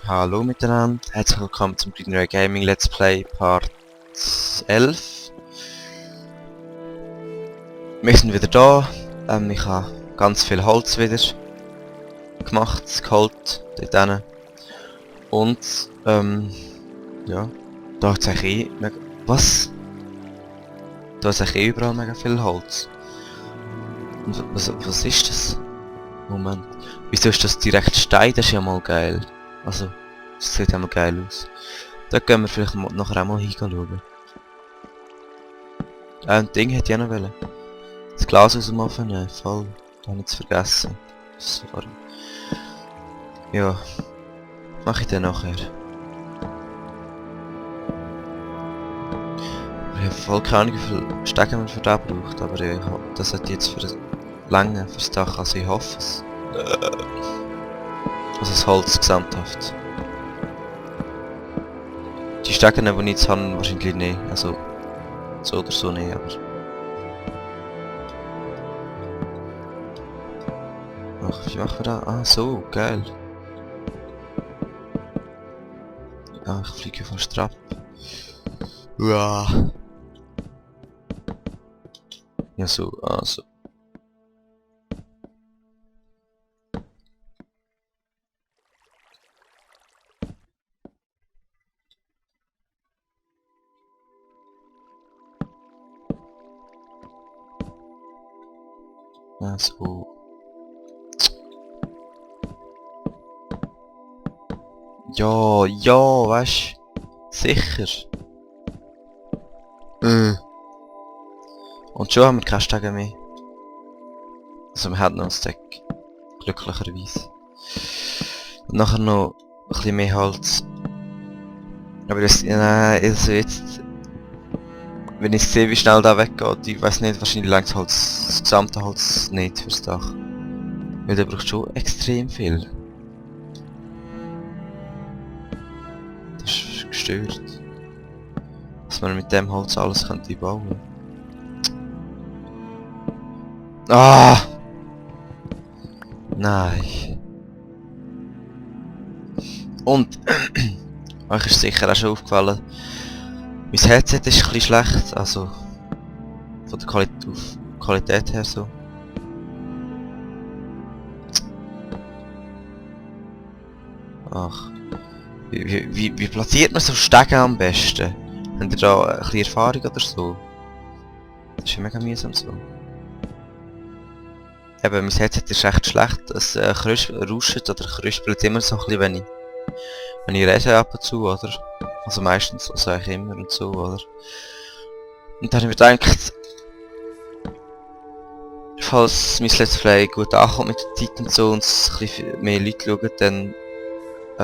Hallo miteinander, herzlich willkommen zum Greenray Gaming Let's Play Part 11. Wir sind wieder da. Ich habe ganz viel Holz wieder gemacht, geholt, dort hinten. Und, ja, da hat es eigentlich mega... Was? Da ist eigentlich überall mega viel Holz. Und was ist das? Moment. Wieso ist das direkt Stein? Das ist ja mal geil. Also, das sieht ja mal geil aus. Da gehen wir vielleicht nachher auch mal hinschauen. Ein Ding hätte ich auch noch wollen. Das Glas aus dem Ofen nehmen, voll. Da habe ich es vergessen. Sorry. Ja. Mache ich dann nachher. Ich habe voll keine Ahnung, wie viel Stecken man für das braucht, aber das hat jetzt für das Lange, fürs Dach, also ich hoffe es. Also das Holz gesamthaft. Die Stecken, die ich jetzt habe, wahrscheinlich nicht. Also, so oder so nicht, aber... Ach, wie machen wir das? Ah, so, geil. Ah, ich fliege fast ab. Uah. Ja, so, ah, so. Ja, so. Ja, ja, weißt du? Sicher. Und schon haben wir keine Steine mehr. Also wir haben noch ein Stack. Glücklicherweise. Und nachher noch ein bisschen mehr Holz. Aber das, nein, also jetzt... Wenn ich sehe, wie schnell da weggeht, ich weiß nicht, wahrscheinlich längt das Holz, das gesamte Holz nicht fürs Dach. Weil der braucht schon extrem viel. Das ist gestört. Was man mit dem Holz alles könnte bauen. Ah! Nein. Und euch ist sicher auch schon aufgefallen, mein Headset ist ein bisschen schlecht, also von der Qualität her so. Ach. Wie platziert man so Stege am besten? Habt ihr da ein bisschen Erfahrung oder so? Das ist ja mega mühsam so. Eben, mein Headset ist echt schlecht. Es rauscht oder krispelt immer so ein bisschen, wenn ich rede ab und zu, oder? Also meistens, also eigentlich immer und so, oder? Und dann habe ich mir gedacht, falls mein Let's Play gut ankommt mit der Zeit und so und es ein bisschen mehr Leute schauen, dann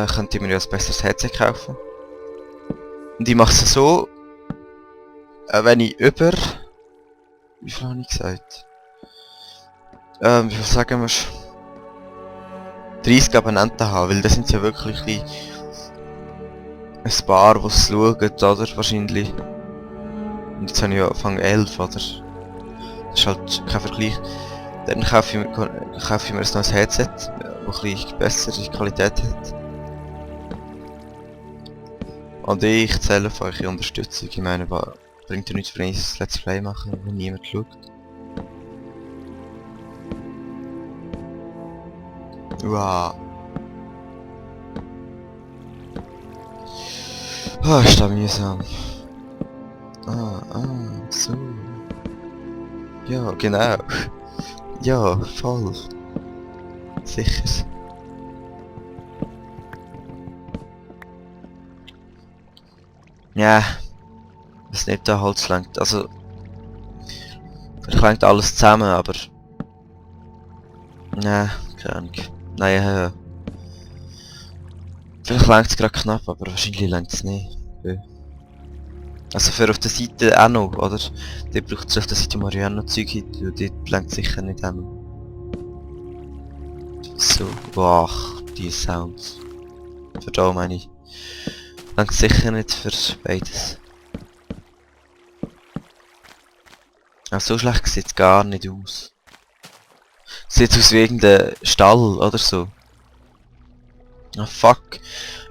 könnt ihr mir ja ein besseres Headset kaufen. Und ich mache es so, wenn ich über... Wie viel habe ich gesagt? Wie viel sagen wir? 30 Abonnenten haben, weil das sind ja wirklich ein paar, die es schauen, oder? Wahrscheinlich. Und jetzt habe ich ja Anfang 11, oder? Das ist halt kein Vergleich. Dann kaufe ich mir ein neues Headset, das ein bisschen bessere Qualität hat. Und ich zähle auf eure Unterstützung. Ich meine, bringt ja nichts, wenn ich ein Let's Play mache, wenn niemand schaut. Wow. Ah, ist das mühsam. So. Ja, genau. Ja, voll. Sicher. Ja, was nicht da Holz langt. Also, vielleicht langt alles zusammen, aber... Ja, keine Ahnung. Naja, vielleicht langt es gerade knapp, aber wahrscheinlich langt es nicht. Ja. Also für auf der Seite auch noch, oder? Dort braucht es auf der Seite Mariano Zeug hin, und dort langt sicher nicht einmal. So, wow, die Sounds. Für da meine ich. Langt sicher nicht für beides. Aber so schlecht sieht es gar nicht aus. Sieht aus wie irgendein Stall oder so. Ah fuck.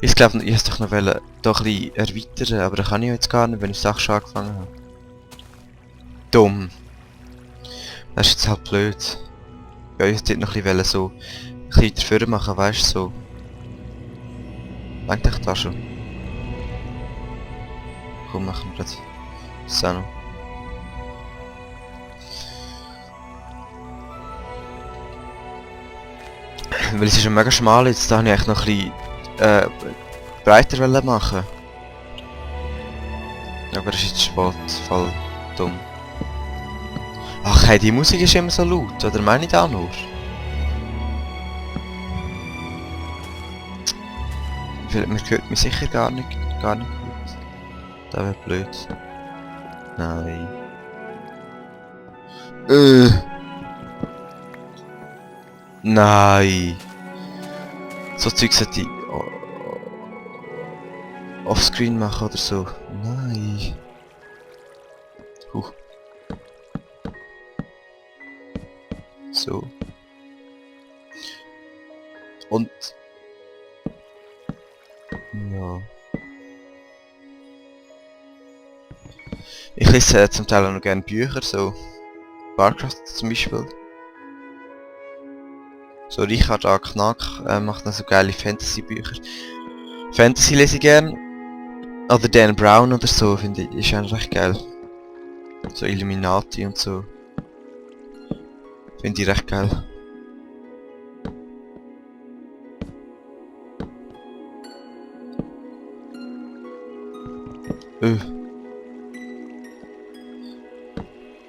Ich glaube, ich wollte doch noch wollen, da ein bisschen erweitern, aber das kann ich jetzt gar nicht, wenn ich die Sache schon angefangen habe. Dumm. Das ist jetzt halt blöd. Ja, ich wollte noch ein bisschen so ein bisschen dafür machen, weißt du, so. Lenkt dich da schon. Komm, machen wir das. So noch. Weil es ist schon mega schmal jetzt, da habe ich eigentlich noch ein bisschen breiter wollen machen. Aber es ist jetzt spät, voll dumm. Ach hey, die Musik ist immer so laut, oder meine ich da nur? Man hört mich sicher gar nicht gut. Das wäre blöd. Nein. Nein. So Zeug sollte ich offscreen machen oder so. Nein. So. Und... ja. Ich lese zum Teil auch noch gerne Bücher, so... Warcraft zum Beispiel. So Richard A. Knack macht dann so geile Fantasy-Bücher. Fantasy lese ich gern. Oder Dan Brown oder so, finde ich, ist eigentlich recht geil. So Illuminati und so. Finde ich recht geil.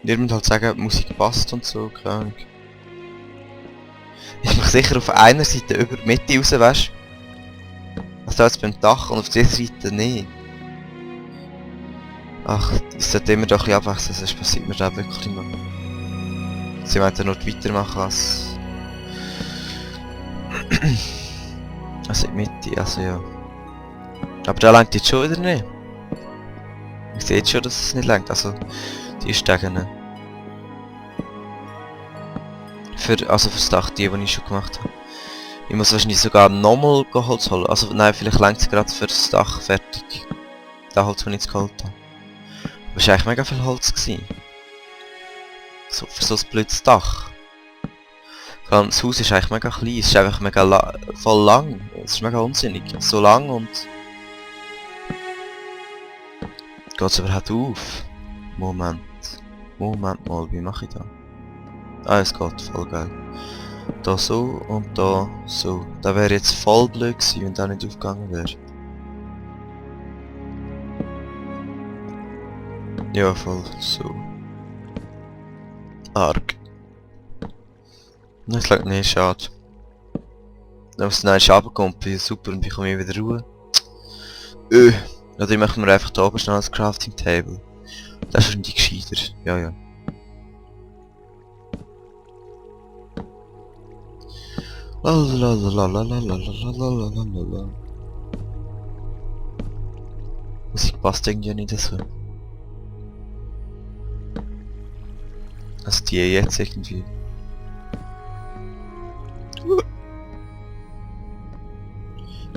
Niemand halt sagen, die Musik passt und so, keine Ahnung. Ich mache sicher auf einer Seite über die Mitte raus, weißt du? Also jetzt beim Dach und auf dieser Seite nicht. Ach, es sollte immer doch ein bisschen abwechseln, sonst passiert mir da wirklich noch. Sie wollten noch weitermachen als... also in die Mitte, also ja. Aber da langt jetzt schon wieder nicht. Ich sehe jetzt schon, dass es nicht langt, also die Stegen. Also fürs Dach, die ich schon gemacht habe. Ich muss wahrscheinlich sogar nochmal Holz holen. Also nein, vielleicht langt es gerade fürs Dach fertig. Das Holz, das ich jetzt geholt habe. Aber es war eigentlich mega viel Holz gewesen. So für so ein blödes Dach. Vor allem das Haus ist eigentlich mega klein, es ist einfach mega voll lang. Es ist mega unsinnig. So lang und... Geht es überhaupt auf? Moment mal, wie mache ich das? Ah, es geht, voll geil. Da so und da so. Da wäre jetzt voll blöd gewesen, wenn das nicht aufgegangen wäre. Ja, voll so. Arg. Ich glaube, nee, schade. Wenn es dann runterkommt, bin ich super und bekomme ich wieder Ruhe. Oder machen wir einfach da oben schnell das Crafting Table. Das ist wahrscheinlich gescheiter. Ja, ja. Musik passt irgendwie nicht so. Also die jetzt irgendwie.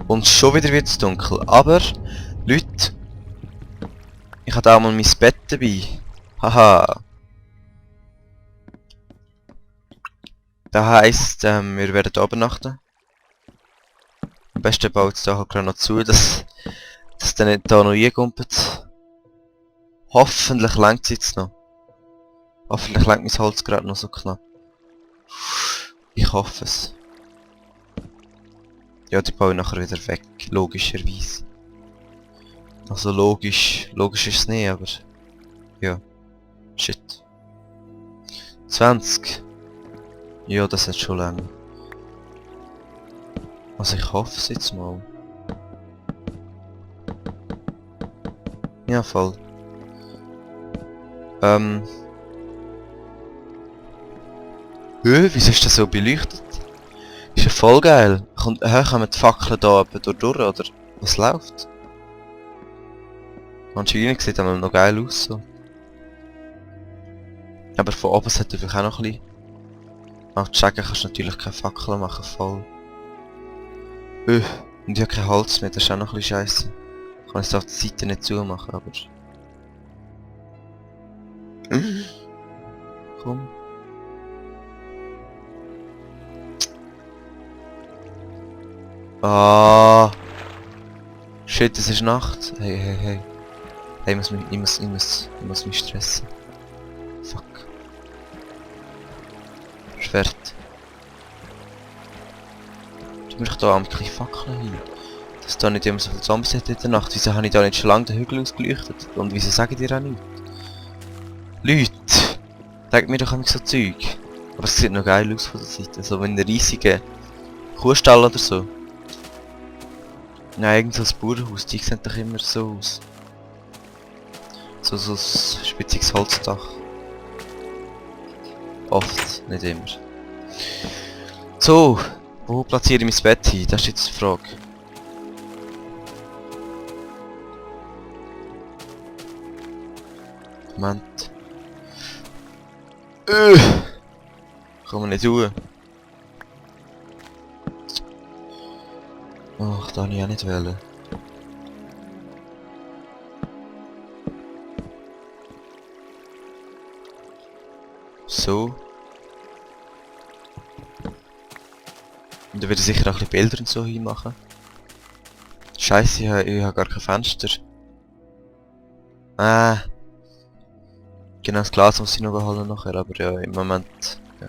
Und schon wieder wird es dunkel. Aber, Leute, ich habe auch mal mein Bett dabei. Haha. Das heisst, wir werden hier übernachten. Am besten baut es da halt gerade noch zu, dass der nicht da noch reinkumpelt. Hoffentlich langt es jetzt noch. Hoffentlich langt mein Holz gerade noch so knapp. Ich hoffe es. Ja, die baue ich nachher wieder weg, logischerweise. Also logisch ist es nicht, aber... ja. Shit. 20. Ja, das ist schon lange. Also ich hoffe es jetzt mal. Ja, voll. Wieso ist das so beleuchtet? Ist ja voll geil. Kommen die Fackeln da oben durch oder was läuft? Anscheinend sieht das noch geil aus so. Aber von oben sollte vielleicht auch noch ein bisschen... Nach Checken kannst du natürlich keine Fackeln machen, voll. Und ich habe kein Holz mehr, das ist auch noch ein bisschen scheiße. Ich kann es auf der Seite nicht zumachen, aber... Komm. Ah. Shit, es ist Nacht. Hey, hey, hey. Hey, ich muss mich stressen. Fuck. Schwert. Du musst doch da am kleinen Fackeln hin. Dass da nicht immer so viele Zombies hat in der Nacht. Wieso habe ich da nicht schon lange den Hügel ausgeleuchtet? Und wieso sagen die auch nichts? Leute! Sagt mir doch so Zeug. Aber es sieht noch geil aus von der Seite. So wie ein riesiger Kuhstall oder so. Nein, irgend so ein Bauernhaus, die sehen doch immer so aus. So ein spitziges Holzdach. Oft, nicht immer. So, wo platziere ich mein Bett hin? Das ist jetzt die Frage. Moment. Kann man nicht tun. Ach, da habe ich auch nicht wählen. So. Und da würde ich sicher auch ein bisschen Bilder und so hinmachen. Scheiße, ich habe gar kein Fenster. Genau, das Glas muss ich noch behalten nachher, aber ja, im Moment... Ja.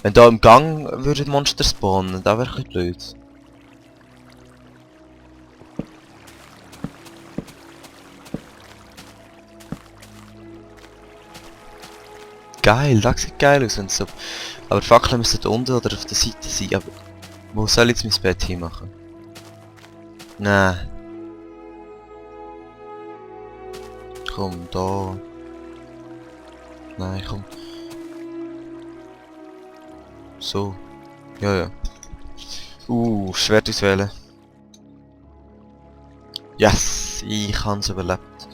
Wenn da im Gang würden Monster spawnen, das wäre ein bisschen blöd. Geil, das sieht geil aus, wenn so... Aber die Fackeln müssen da unten oder auf der Seite sein, aber... Wo soll ich jetzt mein Bett hinmachen? Nein. Komm, da... Nein, komm. So. Ja. Schwert auswählen. Yes! Ich hab's überlebt.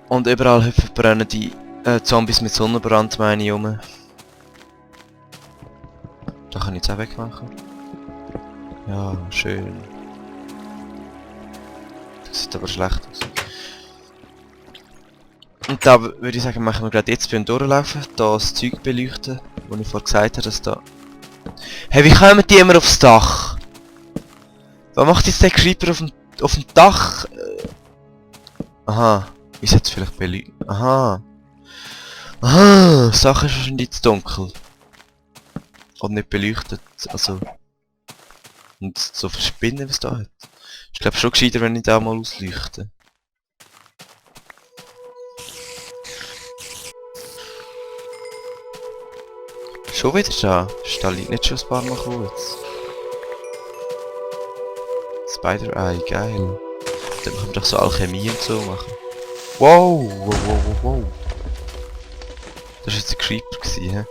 Und überall brennen die Zombies mit Sonnenbrand, meine ich, um. Da kann ich jetzt auch wegmachen. Ja, schön. Das sieht aber schlecht aus. Und da würde ich sagen, machen wir gerade jetzt beim Durchlaufen, da das Zeug beleuchten, wo ich vorher gesagt habe, dass da... Hey, wie kommen die immer aufs Dach? Was macht jetzt der Creeper auf dem Dach? Aha, ist jetzt vielleicht beleuchtet? Aha, Sache ist wahrscheinlich zu dunkel. Und nicht beleuchtet, also... Und so viel Spinnen, was da hat. Ich glaube schon gescheiter, wenn ich da mal ausleuchte. Schon wieder da? Da liegt nicht schon ein paar Mal kurz. Spider-Eye, geil. Dann können wir doch so Alchemie und so machen. Wow. Das war jetzt ein Creeper gewesen, hä?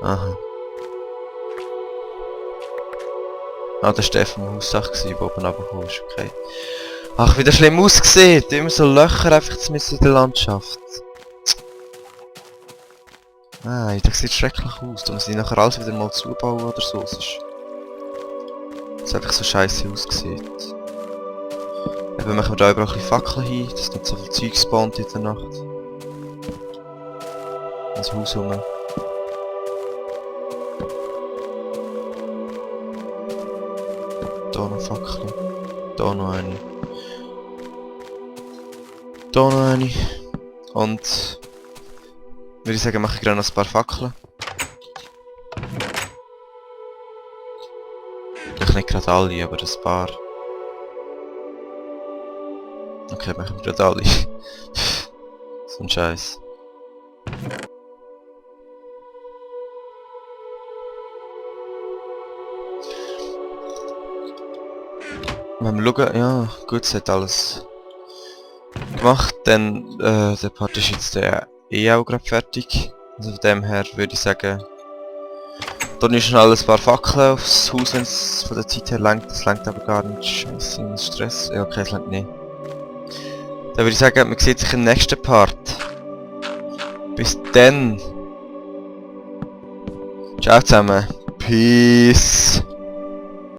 Aha. Ah, das war der vom Hausdach, der oben runtergekommen ist, okay. Ach, wie das schlimm aussieht! Immer so Löcher einfach mitten in der Landschaft. Nein, das sieht schrecklich aus. Da muss ich nachher alles wieder mal zubauen oder so. Das einfach so scheiße aussieht. Eben machen wir da überall ein bisschen Fackeln hin, dass nicht so viel Zeug spawnt in der Nacht. Das Haus rum. Da noch Fackeln. Da noch eine. Da noch eine. Und... würde ich sagen, mache ich gerade noch ein paar Fackeln. Ich nicht gerade alle, aber ein paar. Okay, machen wir gerade alle. So ein Scheiß. Wenn wir schauen, ja, gut, es hat alles gemacht, dann der Part ist jetzt auch gerade fertig. Also von dem her würde ich sagen, da ist schnell ein paar Fackeln aufs Haus, wenn es von der Zeit her langt. Das langt aber gar nicht. Scheiße, ein Stress. Ja, okay, es langt nicht. Dann würde ich sagen, man sieht sich im nächsten Part. Bis dann. Ciao zusammen. Peace.